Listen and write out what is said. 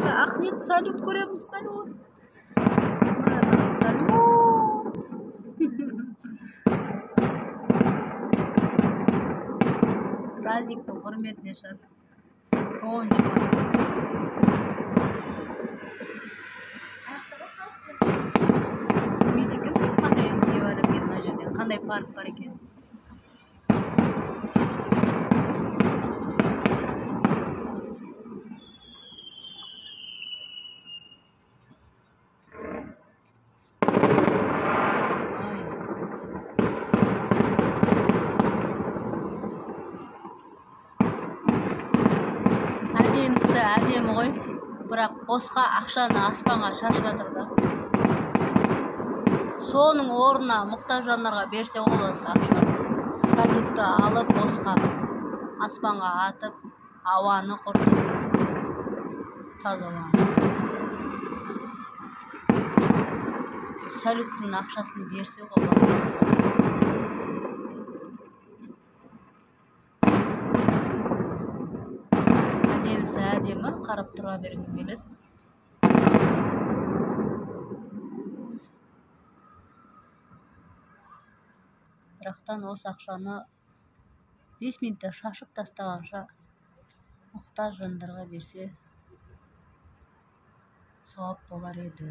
Ақниет салют көреміз, салют. Міне, міне, салют. Праздниктің құрметіне шығар. 9 май. Білмейді екенмін, қандай не бар екен мына жерде, қандай парк бар екен. Ай. Әдемісі әдемі ғой, бірақ босқа ақшаны аспанға шашып жатыр да. Соның орнына мұқтаж жандарға берсе ғой осы ақшаны. Салютты алып, босқа аспанға атып, ауаны құртып, таза ауаны. Салюттың ақшасын берсе ғой басқаларға. Әдемісі әдемі, қарап тұра бергің келеді. Бірақтан осы ақшаны 5 минутта шашып тастағанша, мұқтаж жандарға берсе, сауап болар еді.